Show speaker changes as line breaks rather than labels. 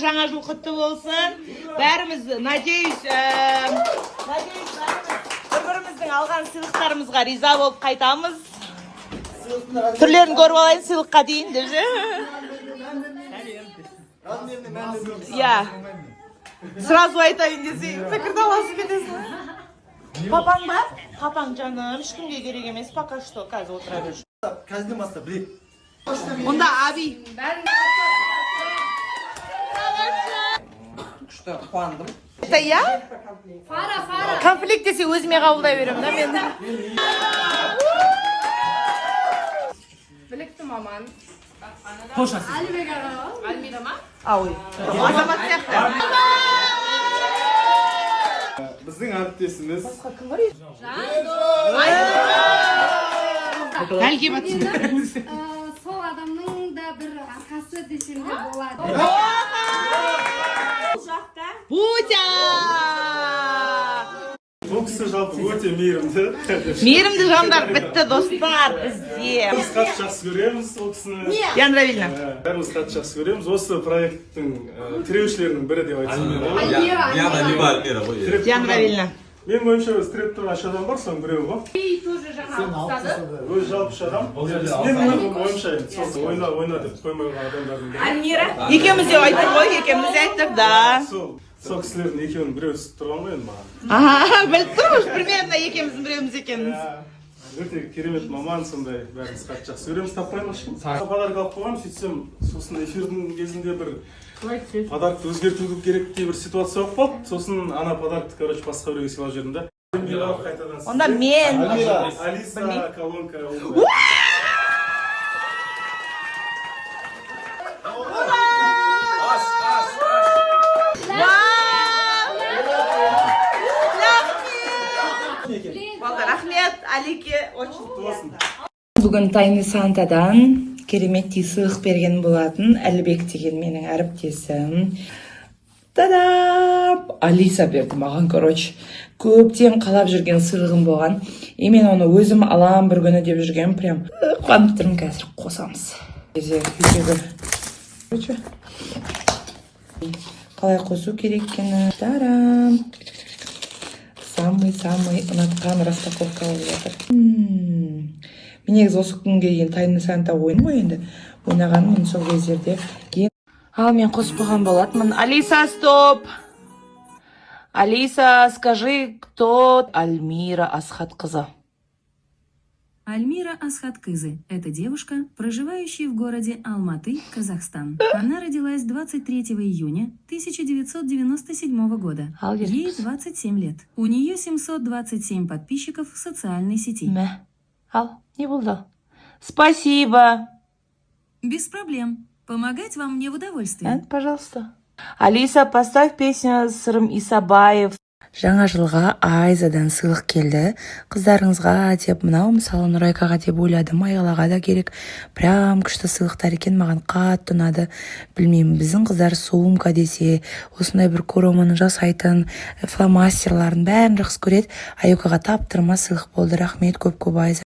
Жаңа жыл құтты болсын. Бәріміз, надеюсь, бәріміз бір біріміздің алған сыйлықтарымызға риза болып қайтамыз. Түрлерін көріп алайын сыйлыққа дейін деп ше. Иә, сразу айтайын десең, пікірталасып кетесің. Папаң ба? Папаң, жаным, ешкімге керек емес пока что, қазір отыра бер.
Қазірден бастап білейік.
Онда аби.
Күшті қуандым.
Это я?
Фара, фара.
Конфликт десе, өзіме қабылдай беремін да мен.
Білікті маман.
Қош.
Әлібек аға. Альмира ма?
А, ой. Азамат сияқты.
Біздің әріптесіміз.
Әлі келіп жатсың.
Сол адамның да бір арқасы десем де болады.
Путя!
Бұл кісі жалпы өте мейірімді.
Мейірімді жандар бітті, достар, бізде.
Біз қатты жақсы көреміз ол кісіні.
Диана Равильевна.
Бәріміз қатты жақсы көреміз. Осы проекттің тіреушілерінің бірі деп айтсам болады.
Альмира.
Диана либо Альмира ғой, иә.
Тіреп
Диана
тұрған-
Равильевна.
Менің ойымша, өзі тіреп тұрған үш адам бар, соның біреуі ғой.
Тоже жаңа алып тастады.
Өзі жалпы үш адам. Менің ойымша енді сол ойна, ойна деп қоймай қойған адамдардың бірі.
Альмира. Екеуміз де айттық қой, екеуміз де айттық, да.
Сол кісілердің екеуінің біреуі түсіп тұрған ғой енді маған.
Аха, біліп тұрмыз, примерно екеуміздің біреуіміз екеніміз.
Өте керемет маман сондай, бәріміз қатты жақсы көреміз, таппаймын ешкім. Подарок алып қойғанмын, сөйтсем, сосын эфирдің кезінде бір подарокты өзгерту керек дей бір ситуация болып қалды. Сосын ана подарокты, короче, басқа біреуге сыйлап жібердім да. Қайтадан
Онда мен.
Алиса колонка.
Аш, аш, аш.
Вау! Рахмет! Болды, рахмет, Алике, очень
Болсын.
Бүгін Тайны Сантадан кереметтей сыйлық берген болатын Әлібек деген менің әріптесім. Та-дам! Алиса берді маған, короче. Көптен қалап жүрген сыйлығым болған. И мен оны өзім алам бір күні деп жүрген, прям қуанып тұрмын, қазір қосамыз. Кезде үйдегі. Короче, қалай қосу керек екені. Тарам! Самый-самый ұнатқан распаковка болып жатыр. Мен негізі осы күнге дейін Тайны Санта ойын ғой енді ойнағанмын сол кездерде. Ал мен қосып қойған болатынмын. Алиса, стоп! Алиса, скажи, кто Альмира Асхатқызы?
Альмира Асхаткызы – это девушка, проживающая в городе Алматы, Казахстан. Она родилась 23 июня 1997 года.
Ал
Ей
ерікпіз.
27 лет. У нее 727 подписчиков в социальной сети.
Мә. Ал, не болды? Спасибо.
Без проблем. Помогать вам мне в удовольствие.
Пожалуйста. Алиса, поставь песню Сырым Исабаев. Жаңа жылға Айзадан сыйлық келді. Қыздарыңызға деп, мынау мысалы Нұрайкаға деп ойладым, Айғалаға да керек. Прям күшті сыйлықтар екен, маған қатты ұнады. Білмеймін, біздің қыздар сумка десе, осындай бір короманы жасайтын, фломастерларын бәрін жақсы көреді. Аюкаға таптырмас сыйлық болды. Рахмет көп көп, Айза.